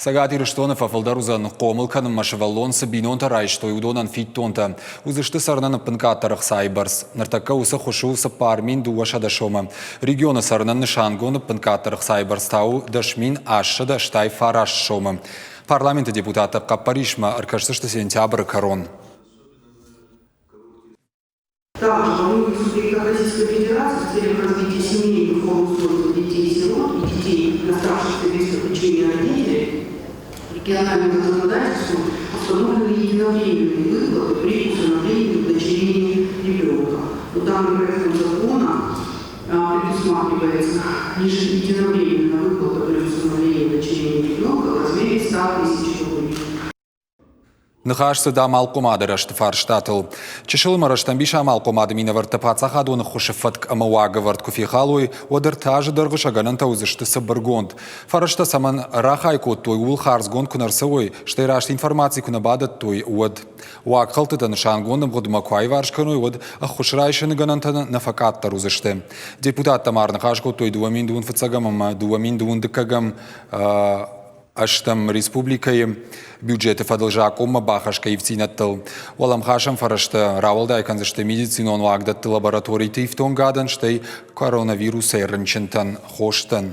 Цӕгат Ирыстоны фӕфылдӕр уыдзӕн, хъомыл кӕнынмӕ сывӕллон цы бинонтӕ райстой, уыдонӕн фиддонтӕ. Уыдзысты цӕрынӕн ӕппынкъаддӕр ӕхцайы бӕрц. Ныртӕккӕ уыцы ххуыс у 4200 сомы. Регионы цӕрынӕн нысангонд ӕппынкъаддӕр ӕхцайы бӕрц та у 10889 сомы. Парламенты депутаттӕ хъӕппӕрисмӕ ӕркӕсдзысты сентябры кӕрон. Также во многих субъектах Российской Федерации в целях развития семейных форм устройства детей-сирот и детей, оставшихся без попечения родителей, региональным законодательством установлены единовременные выплаты при усыновлении и удочерении ребенка. Но данным проектом закона предусматривается лишь единовременная выплата при усыновлении и удочерении ребенка в размере 100 тысяч рублей. Ныхас цыд амалхъомады рӕзты фарстатыл. Чысыл ӕмӕ рӕстӕмбис амалхъомады минӕвӕрттӕ паддзахадон ӕххуысы фӕтк ӕмӕ уагӕвӕрд куы фехалой, уӕд ӕртӕ азы дӕргъы сӕ гӕнӕнтӕ уыдзысты цыбыргонд. Фӕрӕзтӕ цӕмӕн рахай кодтой, ууыл хардзгонд куы нӕ рцӕуой, стӕй раст информаци куы нӕ бадӕттой, уӕд. Уагхӕлдтытӕ нысангонд ӕмгъуыдмӕ куы аиварс кӕной, уӕд ӕххуыс райсыны гӕнӕнтӕ нӕ фӕкъаддӕр уыдзысты. Депутаттӕ ма ӕрныхас кодтой 2021 ӕмӕ 2022 ӕстӕм республикӕйы бюджеты фӕдыл закъонмӕ бахӕсгӕ ивддзинӕдтыл. Уӕлӕмхасӕн фӕрӕзтӕ рауӕлдай кӕндзысты медицинон уагдӕтты лабораториты ифтонгадӕн, стӕй коронавирусӕй рынчынтӕн хостӕн.